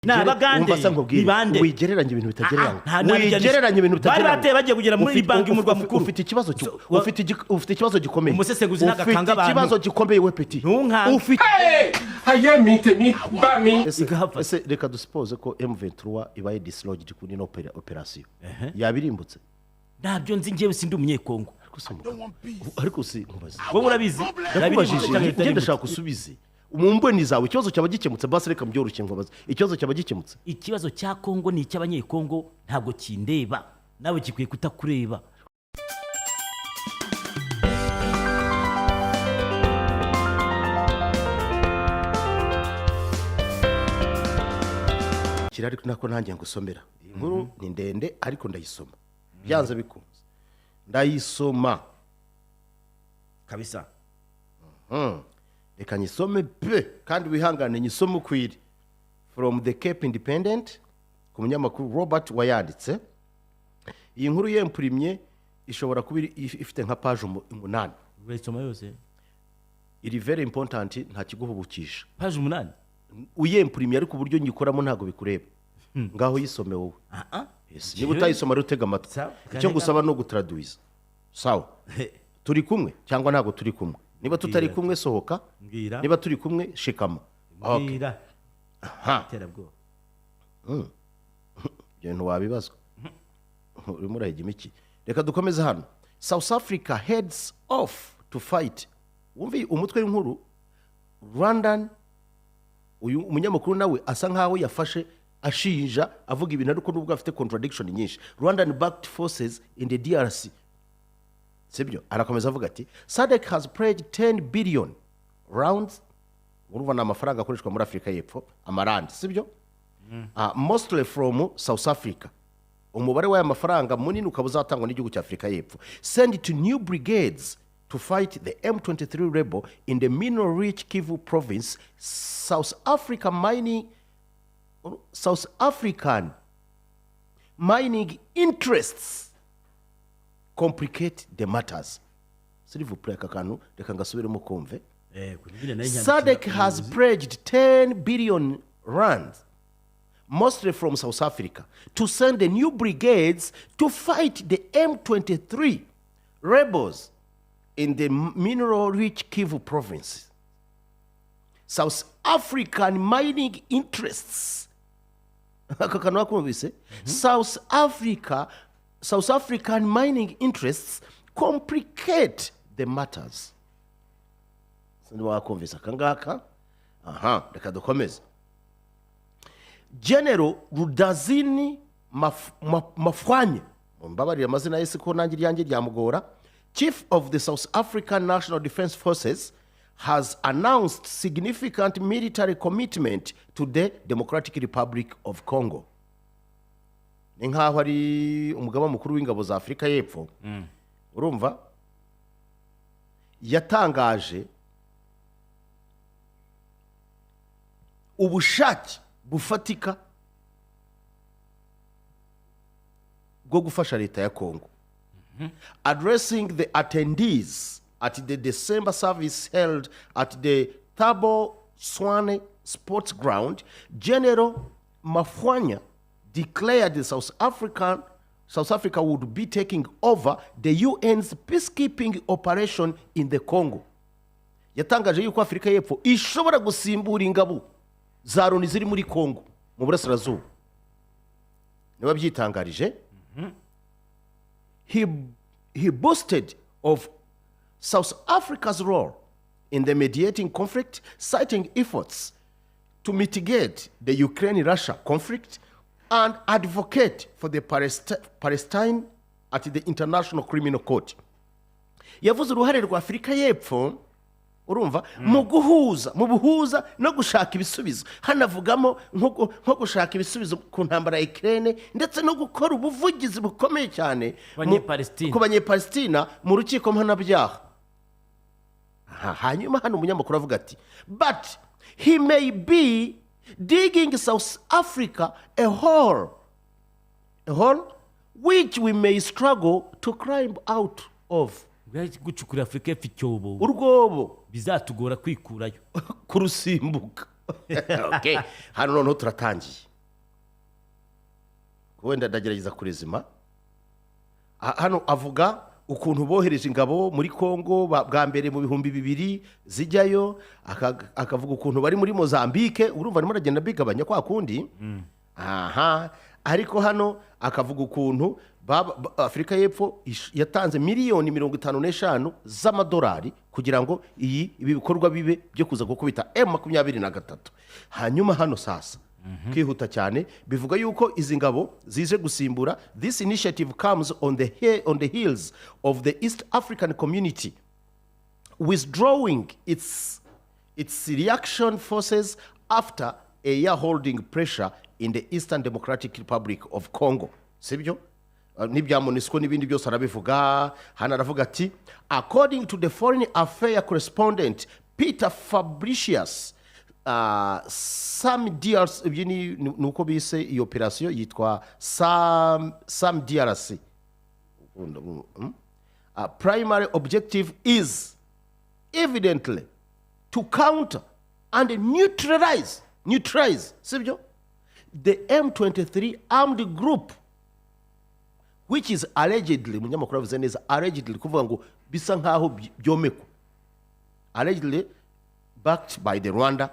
Ni Abagande. Umva se nkubwire, Ni bande? Wigereranya ibintu bitagereranywa. Ah, nta- Wigereranya ibintu Bari bitagereranywa. bateye bagiye kugera muri banki, umurwa mukuru. Ufite ikibazo So, ufite ikibazo gikomeye. Umusesenguzi ntabwo Ufite abantu. ikibazo gikomeye we, petit. Ntunkange. Ufite Ayé mi tèmi bá mi. Ese, Igahava. ese reka dusuppose ko M23 ibaye dislodged kuri ino operation, yabirimbutse? Ntabyo nzi, njyewe sindi Umunyekongo. Ariko se mugabo, ariko si nkubaze. Wowe urabizi. Ndakubajije. Cyangwa Ngenda bitarimbutse? ndashaka usubize mu mboni zawe, ikibazo cyaba gikemutse? Basi reka mbyoroshye nkubaze, ikibazo cyaba gikemutse? Ikibazo cya Kongo ni icy'Abanyekongo, ntabwo kindeba, nawe gikwiye kutakureba. Kiri ariko nako nanjye ngusomera iyi nkuru ni ndende, ariko ndayisoma byanze bikunze, ndayisoma. Kabisa. Reka nyisome pe, kandi wihangane nyisome ukwiri. From the Cape Independent, ku munyamakuru Robert wayanditse. Iyi nkuru yempurimye ishobora kuba ifite nka paje 8. Urayisoma yose? Iri very important, nta kiguhubukisha. Paje 8? Uyempurimye, ariko uburyo nyikoramo ntabwo bikureba. Ngaho yisome wowe. Ah, ah. Yes. Niba utayisoma rero utega amatwi. Sawa. Icyo ngusaba ni ugutaraduwiza. Sawa, turi kumwe cyangwa ntabwo turi kumwe? Niba tutari Mbwira. kumwe, sohoka. Mbwira. Niba turi kumwe, shikama. Okay. Mbwira. Aha. Iterabwoba. Ibyo bintu wabibazwa, urimo urahigima iki? Reka dukomeze hano. South Africa heads off to fight, wumve umutwe w'inkuru, Rwandan. Uyu umunyamakuru nawe asa nkaho yafashe ashinja, avuga ibintu ariko nubwo afite contradiction nyinshi. Rwandan backed forces in the DRC, sibyo? Arakomeza avuga ati: "SADC has pledged 10 billion rounds." Urumva ni amafaranga akoreshwa muri Afurika y'Epfo, amarandi, sibyo? Mostly from South Africa. Umubare w'aya mafaranga munini ukaba uzatangwa n'igihugu cya Afurika y'Epfo. Send to new brigades to fight the M23 rebel in the mineral rich Kivu province. South African mining interests complicate the matters. S'il vous plaît, aka kantu reka ngasubiremo kumve. SADC has pledged 10 billion rands, mostly from South Africa, to send the new brigades to fight the M23 rebels in the mineral rich Kivu province. South African mining interests. Aka kantu wakumvise? South African mining interests complicate the matters. Sinzi wakumvise aka ngaka. Aha, reka dukomeze. General Rudzani Maphwanya, mbabarire amazina ye siko nanjye iryanjye ryamugora, chief of the South African National Defense Forces, has announced significant military commitment to the Democratic Republic of Congo. Ni nk'aho ari umugaba mukuru w'ingabo za Afurika y'Epfo. Urumva yatangaje ubushake bufatika bwo gufasha leta ya Congo. Addressing the attendees at the December service held at the Thabo Swane Sports Ground, General Maphwanya declared the South Africa would be taking over the UN's peacekeeping operation in the Congo. Yatangaje yuko Afurika y'Epfo ishobora gusimbura ingabo za Loni ziri muri Congo mu burasirazuba. Niba byitangarije, he boasted of South Africa's role in the mediating conflict, citing efforts to mitigate the Ukraine-Russia conflict and advocate for the Palestine at the International Criminal Court. Yavuze uruhare rwa Afurika y'Epfo, urumva, mu guhuza, mu buhuza no gushaka ibisubizo. Hanavugamo nko gushaka ibisubizo ku ntambara ya Ukraine, ndetse no gukora ubuvugizi bukomeye cyane Banyepalestina. ku Banyepalestina mu rukiko mpanabyaha. Aha, hanyuma hano umunyamakuru avuga ati: "But he may be digging South Africa a hole which we may struggle to climb out of." Gucukura Afurika y'Epfo icyobo. Urwobo. Bizatugora kwikurayo. Kurusimbuka. Okay. Hano noneho turatangiye. Wenda ndagerageza kurezima. Hano avuga ukuntu bohereje ingabo muri Kongo bwa mbere mu 2000 zijyayo, akavuga ukuntu bari muri Mozambique. Urumva arimo aragenda bigabanya kwa kundi. Aha ariko hano akavuga ukuntu Afurika y'Epfo yatanze miliyoni 55 z'amadolari kugira ngo ibi bikorwa bibe byo kuza gukubita M23. Hanyuma hano sasa kwihuta cyane, bivuga yuko izi ngabo zije gusimbura. This initiative comes on the heels of the East African Community withdrawing its reaction forces after a year holding pressure in the Eastern Democratic Republic of Congo. Sibyo? N'ibya MONUSCO n'ibindi byose arabivuga. Hano aravuga ati: "According to the Foreign Affairs correspondent Peter Fabricius, SAMIDRC." Ibyo ni uko bise iyo operasiyo, yitwa SAMIDRC. Primary objective is evidently to counter and neutralize, sibyo, the M23 armed group, which is allegedly, umunyamakuru avuze neza allegedly, kuvuga ngo bisa nkaho byomekwa, allegedly backed by the Rwanda,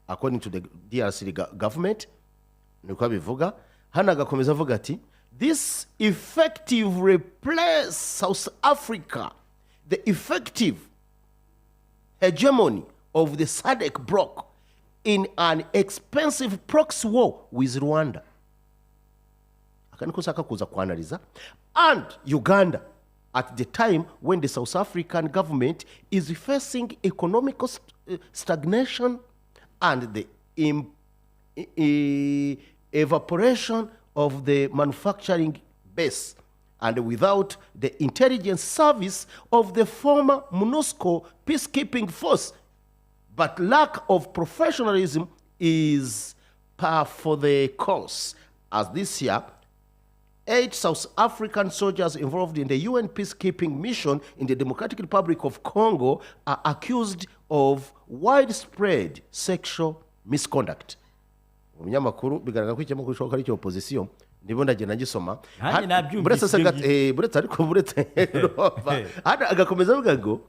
according to the DRC government. Niko abivuga. Hano agakomeza avuga ati: "This effective replace South Africa, the effective hegemony of the SADC bloc in an expensive proxy war with Rwanda." Aka niko nshaka kuza kwanariza, "and Uganda at the time when the South African government is facing economic stagnation and the evaporation of the manufacturing base and without the intelligence service of the former MONUSCO peacekeeping force. But lack of professionalism is par for the course, as this year eight South African soldiers involved in the UN peacekeeping mission in the Democratic Republic of Congo are accused of widespread sexual misconduct." Umunyamakuru bigaragara ko ikinyamakuru gishoboka ari icyo opposition, ndimo ndagenda ngisoma. Nanjye nabyumvise Buretse se ibyo ngibyo. Buretse ariko buretse urumva. Hano agakomeza avuga ngo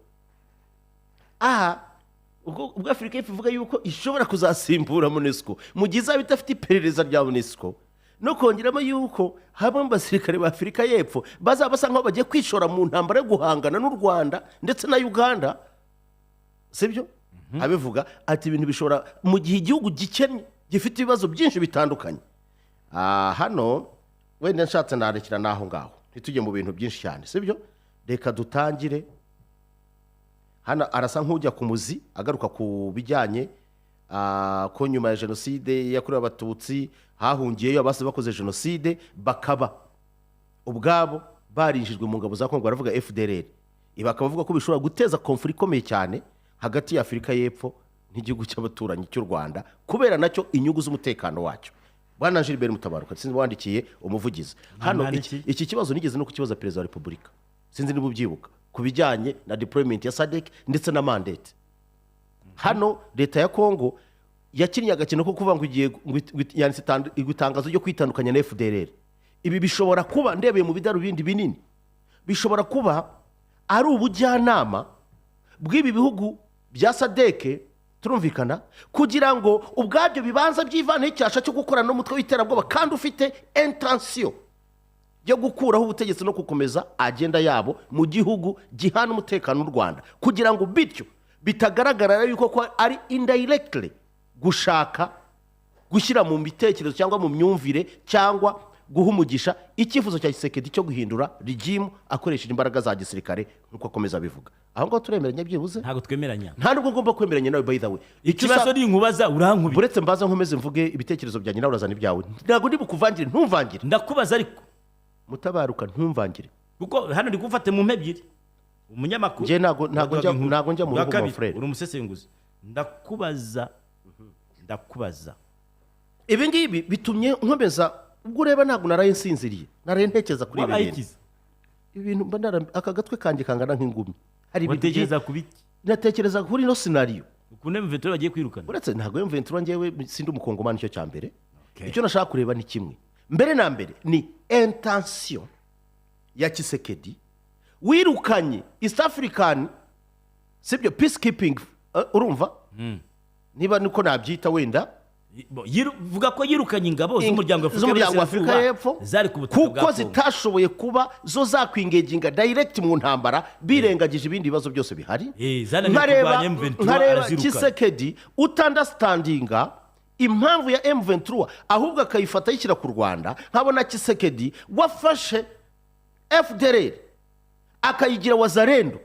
aha ubwo Afurika y'Epfo ivuga yuko ishobora kuzasimbura MONUSCO mu gihe izaba idafite iperereza rya MONUSCO, no kongeramo yuko hamwe mu basirikare ba Afurika y'Epfo bazaba basa nkaho bagiye kwishora mu ntambara yo guhangana n'u Rwanda ndetse na Uganda, sibyo? Abivuga ati ibintu bishobora mu gihe igihugu gikennye, gifite ibibazo byinshi bitandukanye. Hano wenda nshatse narekera n'aho ngaho, ntitujye mu bintu byinshi cyane, sibyo? Reka dutangire. Hano arasa nk'ujya ku muzi, agaruka ku bijyanye ko nyuma ya jenoside yakorewe Abatutsi hahungiyeyo abasize bakoze jenoside, bakaba ubwabo barinjijwe mu ngabo za Kongo, baravuga FDLR. Ibi bakaba bavuga ko bishobora guteza conflit ikomeye cyane hagati ya Afurika y'Epfo n'igihugu cy'abaturanyi cy'u Rwanda, kubera nacyo inyungu z'umutekano wacyo. Bwana Gilbert Mutabaruka, sinzi wandikiye umuvugizi hano. Namwandikiye. Iki kibazo nigeze no kukibaza Perezida wa Repubulika, sinzi niba ubyibuka, ku bijyanye na deployment ya SADC ndetse na mandate. Hano leta ya Kongo yakinnye agakino ko kuvuga ngo igiye yanditse itangazo ryo kwitandukanya na FDLR. Ibi bishobora kuba, ndebeye mu bidarubindi binini, bishobora kuba ari ubujyanama bw'ibi bihugu bya SADC, turumvikana, kugira ngo ubwabyo bibanza byivaneho icyasha cyo gukorana n'umutwe w'iterabwoba kandi ufite intention yo gukuraho ubutegetsi no gukomeza agenda yabo mu gihugu gihana umutekano w'u Rwanda, kugira ngo bityo bitagaragara yuko ko ari indirectly gushaka gushyira mu bitekerezo cyangwa mu myumvire cyangwa guha umugisha icyifuzo cya Tshisekedi cyo guhindura regime akoresheje imbaraga za gisirikare, nk'uko akomeza abivuga. Aho ngaho turemeranya byibuze? Ntabwo twemeranya. Nta nubwo ngomba kwemeranya nawe, by the way. Icyo Ikibazo ni inkubaza, urankubita. Buretse mbaza, nkomeze mvuge ibitekerezo byanjye, nawe urazana ibyawe. Ntabwo ndi bukuvangire, ntumvangire. Ndakubaza ariko. Mutabaruka, ntumvangire. Kuko hano ndi gufata mu mpe ebyiri, umunyamakuru. Njye ntabwo njya mu Bwa rugo, kabiri, mon frère. Uri umusesenguzi, ndakubaza, ndakubaza. Ibi ngibi bitumye nkomeza. Ubwo ureba ntabwo naraye nsinziriye, naraye ntekereza kuri ibi Wabaye bintu. ikize. Ibintu mba aka gatwe kanjye kangana nk'ingumi, hari ibintu Watekereza ku biki? Natekereza kuri ino scenario. Ukuntu M23 bagiye kwirukana. Uretse ntabwo M23, njyewe sindi umukongomani, icyo cya mbere. Okay. Icyo nashaka kureba ni kimwe. Mbere na mbere ni intention ya Tshisekedi wirukanye East African, sibyo, peacekeeping, urumva niba niko nabyita wenda. Vuga ko yirukanye ingabo z'umuryango wa Afurika z'umuryango wa Afurika y'Iburasirazuba y'Epfo zari ku butaka bwa kuko Kongo. zitashoboye kuba zo zakwi-engaginga direct mu ntambara, birengagije ibindi bibazo byose bihari. Zananiwe kurwanya M23, Nkareba arazirukana. Tshisekedi uta-understandinga impamvu ya M23, ahubwo akayifata ayishyira ku Rwanda. Nkabona Tshisekedi wafashe FDLR akayigira Wazalendo,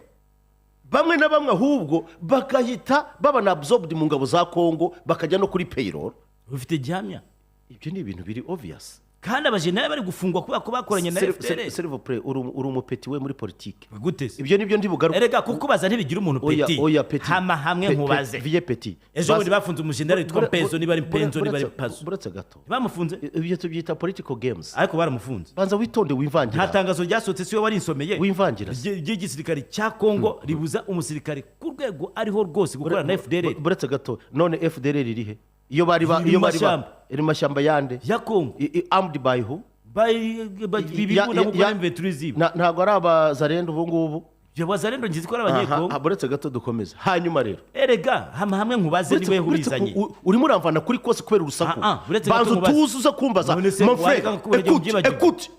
bamwe na bamwe ahubwo bagahita baba na absorbed mu ngabo za Kongo, bakajya no kuri payroll. Ufite gihamya? Ibyo ni ibintu biri obvious. Kandi abajenerali bari gufungwa kubera ko bakoranye na FDLR. S'il vous plaît, uri umupeti we muri politike. Gute se? Ibyo nibyo ndi bugaruke. Erega kukubaza ntibigira umuntu Oya. petit. Oya, petit. Hama hamwe nkubaze. Viye petit. Ejo bundi bafunze umujenerali witwa Mpezo, niba ari Mpenzo, niba ari Pazo. Buretse gato. Bamufunze. Ibyo tubyita political games. Ariko baramufunze. Banza witonde, Nta wimvangira. tangazo ryasohotse, siwe warinsomeye? Wimvangira. Ry'igisirikare cya Kongo ribuza umusirikare ku rwego ariho rwose gukorana na FDLR. Buretse gato. None FDLR irihe iyo bari ba Iri mu iyo bari ba mashyamba. Iri mu mashyamba yande? Ya Kongo. Armed by who? Bibibunda kuko M23 ziba. Ntabwo ari Abazalendo ubu ngubu. Wazalendo ngizi ko ari Abanyekongo. Aha, buretse gato dukomeze. Hanyuma rero Erega hama hamwe nkubaze, niwe Uretse ubizanye. urimo uramvana kuri kose kubera urusaku. Ah, ah, uretse gato Banza nkubaze. utuze uza kumbaza. None se Mon frère, wareka kubera igihe écoute, ubyibagirwa? écoute.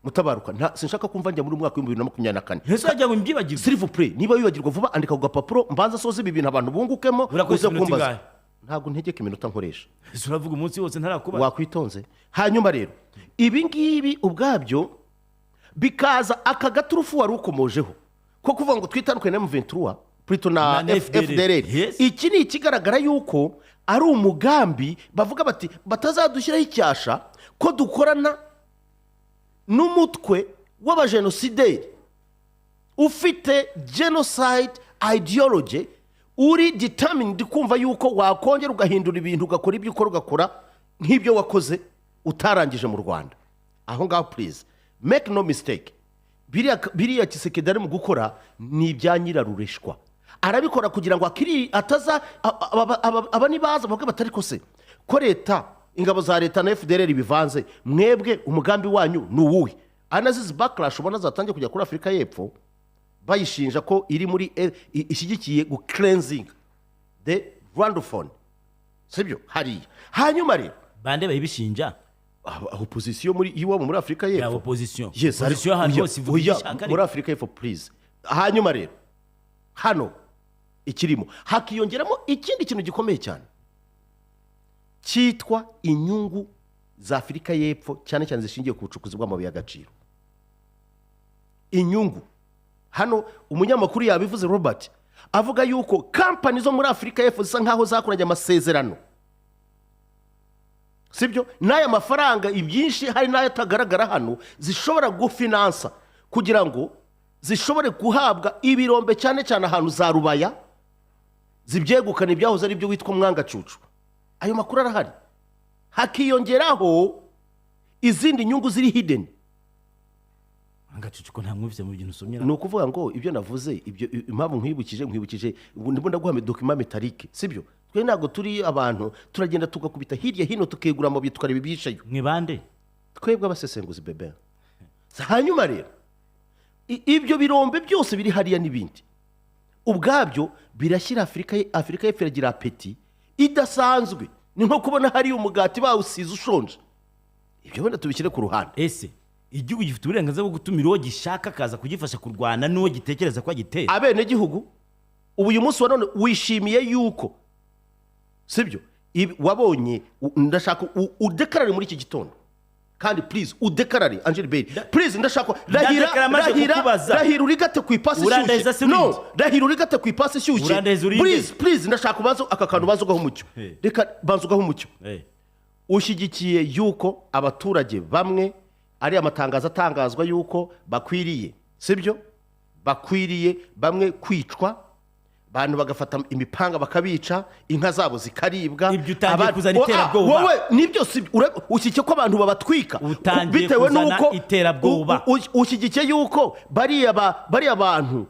Mutabaruka, sinshaka kumva njya muri mwaka wa 2024. Ntese wagira ngo mbyibagirwe? S'il vous plaît, niba wibagirwa vuba, andika ku gapapuro, mbanza soze ibi bintu abantu bungukemo, Urakoresha uze iminota kumbaza. ingahe? Ntabwo ntegeka iminota nkoresha. Ese uravuga umunsi wose ntarakubaza? Wakwitonze. Hanyuma rero ibi ngibi ubwabyo bikaza aka gaturufu wari ukomojeho ko kuvuga ngo twitandukanye na M23, plutôt na Na FDLR. FDLR. Yes. Iki ni ikigaragara yuko ari umugambi bavuga bati batazadushyiraho icyasha ko dukorana n'umutwe w'abajenosideri ufite genocide ideology, uri determined kumva yuko wakongera ugahindura ibintu, ugakora ibyo ukora, ugakora nk'ibyo wakoze utarangije mu Rwanda. Aho ngaho, please make no mistake, biriya Tshisekedi ari mu gukora ni ibya nyirarureshwa. Arabikora kugira ngo akiri ataza aba nibaza bavuge batari ko se ko leta, ingabo za leta na FDLR bivanze, mwebwe umugambi wanyu ni uwuhe? Anazizi backlash ubona zatangiye kujya kuri Afurika y'Epfo, bayishinja ko iri muri ishyigikiye gu cleansing the Rwandophone, sibyo hariya. Hanyuma rero Bande bayibishinja? Opposition muri iwabo muri Afurika Ya y'Epfo. Opposition. Yes, Opposition ahantu oya, hose ivuga oya, ibyo ishaka, ariko. Muri Afurika y'Epfo, please. Hanyuma rero hano ikirimo hakiyongeramo ikindi kintu gikomeye cyane cyitwa inyungu za Afurika y'Epfo, cyane cyane zishingiye ku bucukuzi bw'amabuye y'agaciro. Inyungu hano umunyamakuru yabivuze, Robert, avuga yuko kampani zo muri Afurika y'Epfo zisa nkaho zakoranye amasezerano, sibyo, n'aya mafaranga ibyinshi hari n'ayo atagaragara hano zishobora gufinansa kugira ngo zishobore guhabwa ibirombe, cyane cyane ahantu za Rubaya, zibyegukana ibyahoze ari byo witwa Mwangacucu. Ayo makuru arahari. Hakiyongeraho izindi nyungu ziri hidden. Agacucu ko nta mwumvise mu bintu usomye? Ni ukuvuga ngo ibyo navuze, ibyo impamvu nkwibukije, ubu ndimo ndaguha document métallique, sibyo? Twe ntabwo turi abantu, turagenda tugakubita hirya hino, tukegura amabuye, tukareba ibyicayo. Mwe bande? Twebwe abasesenguzi, bebe. Hanyuma rero ibyo birombe byose biri hariya n'ibindi ubwabyo birashyira Afurika y'Epfo iragira appétit idasanzwe. Ni nko kubona hariya umugati bawusize ushonje. Ibyo wenda tubishyire ku ruhande. Ese igihugu gifite uburenganzira bwo gutumira uwo gishaka akaza kugifasha kurwana n'uwo gitekereza ko agitera? Abenegihugu ubu uyu munsi wa none wishimiye yuko, sibyo, wabonye ndashaka udekarare muri iki gitondo kandi please udekarare, Angel Bey, please, ndashaka rahira. Ndadekara maze Rahira. kukubaza. Rahira urigate ku ipasi Urandaheza ishyushye. se No, urinde? rahira urigate ku ipasi ishyushye. Urandaheza urinde? Please, please, ndashaka ubanze aka kantu, ubanze ugaha umucyo. Reka banza ugaha umucyo. Ushyigikiye yuko abaturage bamwe ari amatangazo atangazwa yuko bakwiriye, sibyo, bakwiriye bamwe kwicwa, abantu bagafata imipanga bakabica, inka zabo zikaribwa? Ibyo utangiye kuzana iterabwoba. Wowe nibyo si ushyigikiye ko abantu babatwika? Utangiye Bitewe kuzana n'uko iterabwoba. Ushyigikiye yuko bariya bantu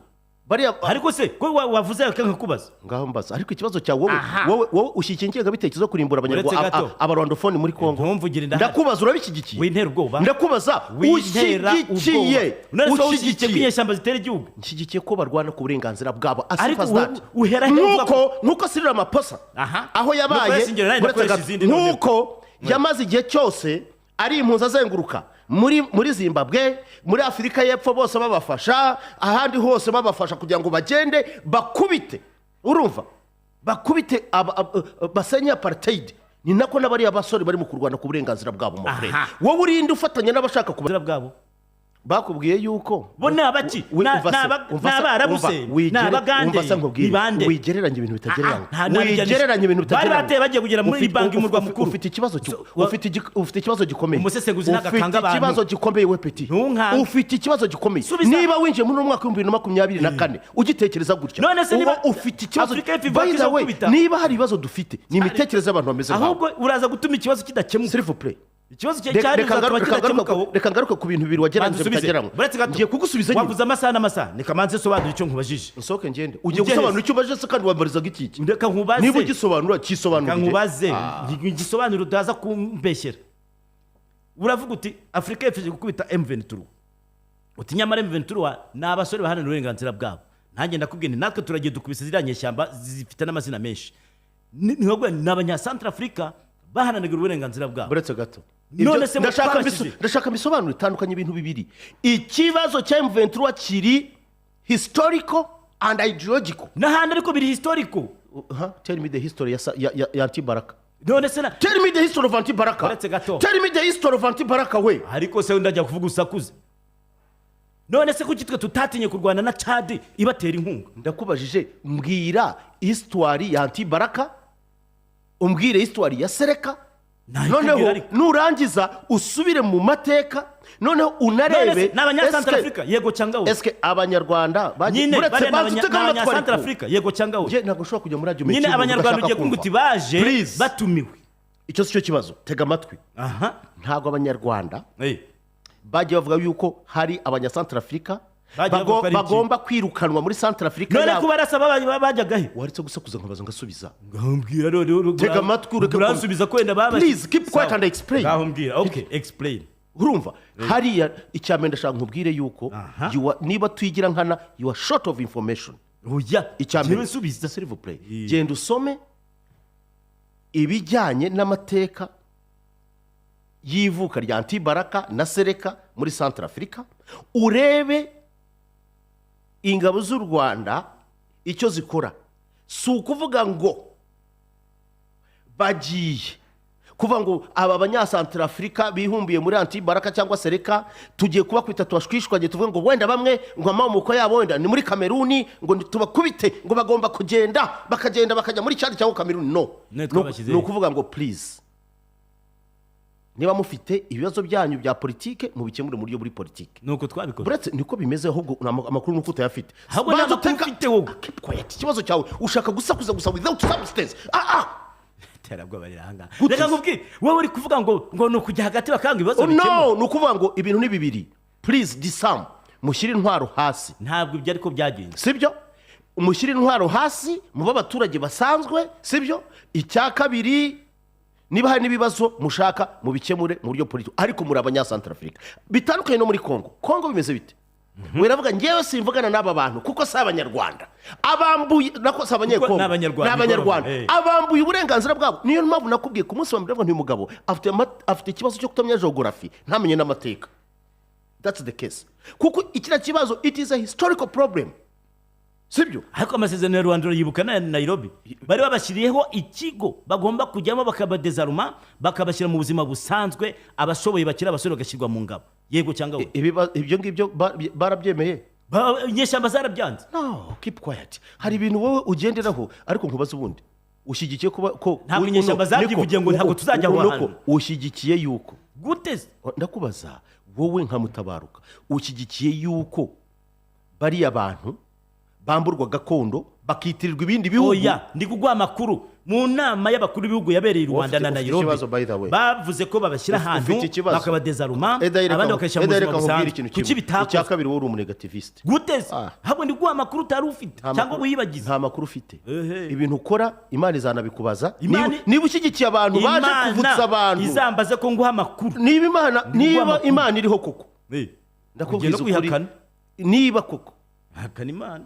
Bariya Ariko se ko wavuze nkakubaza? Ngaho mbaza, ariko ikibazo cyawe wowe, Aha. wowe ushyigikiye ingengabitekerezo yo kurimbura Uretse Abanyarwanda, gato. Abarwandofone muri Kongo? Ntumvugire, ndahari. Ndakubaza, urabishyigikiye? Wintera ubwoba. Ndakubaza, Wintera ushyigikiye? ubwoba. None se wowe ushyigikiye ko Ushyigikiye? inyeshyamba zitera igihugu? Nshyigikiye ko barwana ku burenganzira bwabo, as Ariko simple as that. uhera he uvuga Nkuko Cyril Ramaphosa Aha. aho yabaye Nukoresha ingero, nawe uretse ndakoresha gato, izindi noneho. nkuko yamaze igihe cyose ari impunzi azenguruka muri Zimbabwe, muri Afurika y'Epfo, bose babafasha, ahandi hose babafasha kugira ngo bagende bakubite, urumva, bakubite basenye apartheid, ni nako n'abariya basore barimo kurwana ku burenganzira bwabo, my friend. Aha. Wowe urinde ufatanya n'abashaka kuba Uburenganzira bwabo. Bakubwiye yuko Bo ni abaki? Umva Ni se, umva ni se, Abarabu umva, se? Ni Abagande? Umva se nkubwire, Ni bande? wigereranya ibintu bitagereranywa. Ah, ah, nta Wigereranya ibintu Bari bitagereranywa. bateye bagiye kugera muri Banki, umurwa mukuru. Ufite ikibazo So, ufite ikibazo gikomeye. Umusesenguzi ntabwo Ufite akanga abantu. ikibazo gikomeye we, petit. Ntunkange. Ufite ikibazo gikomeye. Subiza. Niba winjiye muri uno mwaka wa 2024 ugitekereza gutya, None se niba uba ufite ikibazo. Afurika y'Epfo ivuga By ko the way, izakubita? niba hari ibibazo dufite, ni imitekerereze y'abantu bameze nkawe. Ahubwo uraza gutuma ikibazo kidakemuka. S'il vous plaît. Ikibazo Reka cyari reka uzatuma kidakemuka wowe. reka ngaruke ku bintu bibiri wagereranyije Banza usubize. bitagereranywa. Uretse gato. Ngiye kugusubiza nyine. Wavuze amasaha n'amasaha, reka manze sobanura icyo nkubajije. Nsohoke ngende? Ugiye Ujye gusobanura he? icyo ubajije se kandi wambarizaga iki? Reka nkubaze. Niba ugisobanura, Reka kisobanurire. nkubaze igisobanuro utaza kumbeshyera. Uravuga uti Afurika y'Epfo ije gukubita M23, uti nyamara M23 ni abasore baharanira uburenganzira bwabo. Nanjye ndakubwiye nti natwe turagiye dukubise ziriya nyeshyamba zifite n'amazina menshi. Ni Abanyasantarafurika baharaniraga uburenganzira bwabo. Uretse gato. None Ibyo- se ndashaka twabashyize? Ndashaka mbisobanure. Itandukanye ibintu bibiri. Ikibazo cya M23 kiri historical and ideological. N'ahandi ariko biri historical. Huh? Tell me the history ya Antibaraka. None se na Tell me the history of Antibaraka. Uretse gato. Tell me the history of Antibaraka we. Ariko se ndajya kuvuga usakuze? None se kuki twe tutatinye kurwana na Cadi ibatera inkunga? Ndakubajije, mbwira histoire ya Antibaraka, umbwire histoire ya Sereka. Nayikubwira Noneho ariko. nurangiza usubire mu mateka, noneho unarebe. None se ni Abanyasantarafurika, yego cyangwa we? Eske Abanyarwanda Nyine uretse bariya ni banza utege ni amatwi ariko. Abanyasantarafurika, yego cyangwa we? Njye ntabwo ushobora kujya muri argument Nyine y'umuntu Abanyarwanda udashaka ugiye kuvuga uti kumva. baje Please. batumiwe. Icyo si cyo kibazo, tega amatwi. Aha. Ntabwo Abanyarwanda bagiye bavuga yuko hari Abanyasantarafurika Bagiye bavuga ko ari iki? bagomba kwirukanwa muri Santarafurika None yabo. ko barasa bajyaga he? Waretse gusakuza nkabaza ngasubiza? Ngaho mbwira rero. Tega amatwi ureke Uransubiza ko wenda babashyize. Please, keep quiet and explain. Ngaho mbwira, okay, explain. Urumva, hariya icya mbere ndashaka nkubwire yuko niba tuyigira nkana, you are short of information. Oya. Icya mbere, Njyewe nsubiza. s'il vous plaît, genda usome ibijyanye n'amateka y'ivuka rya Antibaraka na Sereka muri Centre Afurika, urebe ingabo z'u Rwanda icyo zikora. Si ukuvuga ngo bagiye kuvuga ngo aba Banyasantarafurika bihumbiye muri Antibaraka cyangwa Sereka tugiye kubakwita tubashwishwage, tuvuge ngo wenda bamwe ngo amamoko yabo wenda ni muri Kameruni, ngo tubakubite, ngo bagomba kugenda, bakagenda bakajya muri Cyadi cyangwa Kameruni. No. Ne, twabashyize Ni ukuvuga ngo please, niba mufite ibibazo byanyu bya politike, mubikemure mu buryo buri politike. Nuko twabikoze. Uretse niko bimeze, ahubwo ni amakuru nuko utayafite. Ahubwo ni Banza amakuru ufite wowe. Keep quiet. Ikibazo cyawe ushaka gusakuza gusa without substance. Ah ah. Iterabwoba riri ahangaha. Gute Reka se? nkubwire, wowe uri kuvuga ngo ni ukujya hagati bakanga ibibazo Oh, bikemuka. no, ni ukuvuga ngo ibintu ni bibiri. Please disarm, mushyire intwaro hasi. Ntabwo ibyo ariko byagenze. Sibyo, mushyire intwaro hasi, mube abaturage basanzwe, sibyo? Icya kabiri, niba hari n'ibibazo mushaka, mubikemure mu buryo politiki, ariko muri Abanyasantarafurika. Bitandukanye no muri Kongo. Kongo bimeze bite? Weravuga ngewe simvugana n'aba bantu kuko si Abanyarwanda, abambuye nako si Abanyekongo. Ni Abanyarwanda. Ni Abanyarwanda. Abambuye uburenganzira bwabo. Niyo mpamvu nakubwiye ku munsi wa mbere ngo uyu mugabo afite ikibazo cyo kutamenya geography, ntamenye n'amateka. That's the case, kuko ikiriya kibazo, it is a historical problem, sibyo? Ariko amasezerano ya Rwanda urayibuka na Nairobi, bari babashyiriyeho ikigo bagomba kujyamo, bakabadezaruma, bakabashyira mu buzima busanzwe, abashoboye bakiri abasore bagashyirwa mu ngabo, yego cyangwa we? Ibyo ngibyo barabyemeye? Inyeshyamba zarabyanze. No, keep quiet. Hari ibintu wowe ugenderaho, ariko nkubaze ubundi, ushyigikiye kuba ko Ntabwo inyeshyamba zabyivugiye ngo ntabwo tuzajya aho niko hantu. Ushyigikiye yuko Gute se? Ndakubaza wowe nka Mutabaruka, ushyigikiye yuko bariya bantu bamburwa gakondo bakitirirwa ibindi bihugu? Oya, ndi kuguha amakuru. Mu nama y'abakuru b'ibihugu yabereye i Rwanda Ufite- na ufite Nairobi, ikibazo, by the way. bavuze ko babashyira ahantu Ufite ikibazo. bakabadezaruma, Eda, reka abandi bakabashyira mu Eda, buzima reka nkubwire busanzwe. ikintu Kuki kimwe. Icya bitakozwe? kabiri, wowe uri umunégativiste. Gute se? Ah. Ahubwo ndi guha amakuru utari ufite Nta cyangwa wiyibagize. Nta makuru ufite. Ehe. Ibintu ukora, Imana izanabikubaza. Imana- Niba ushyigikiye abantu baje Imana kuvutsa abantu, izambaze ko nguha amakuru. niba Imana, Nguha niba amakuru. Imana iriho koko, Ugiye ndakubwiza no ukuri, kuyihakana. niba koko Hakana Imana.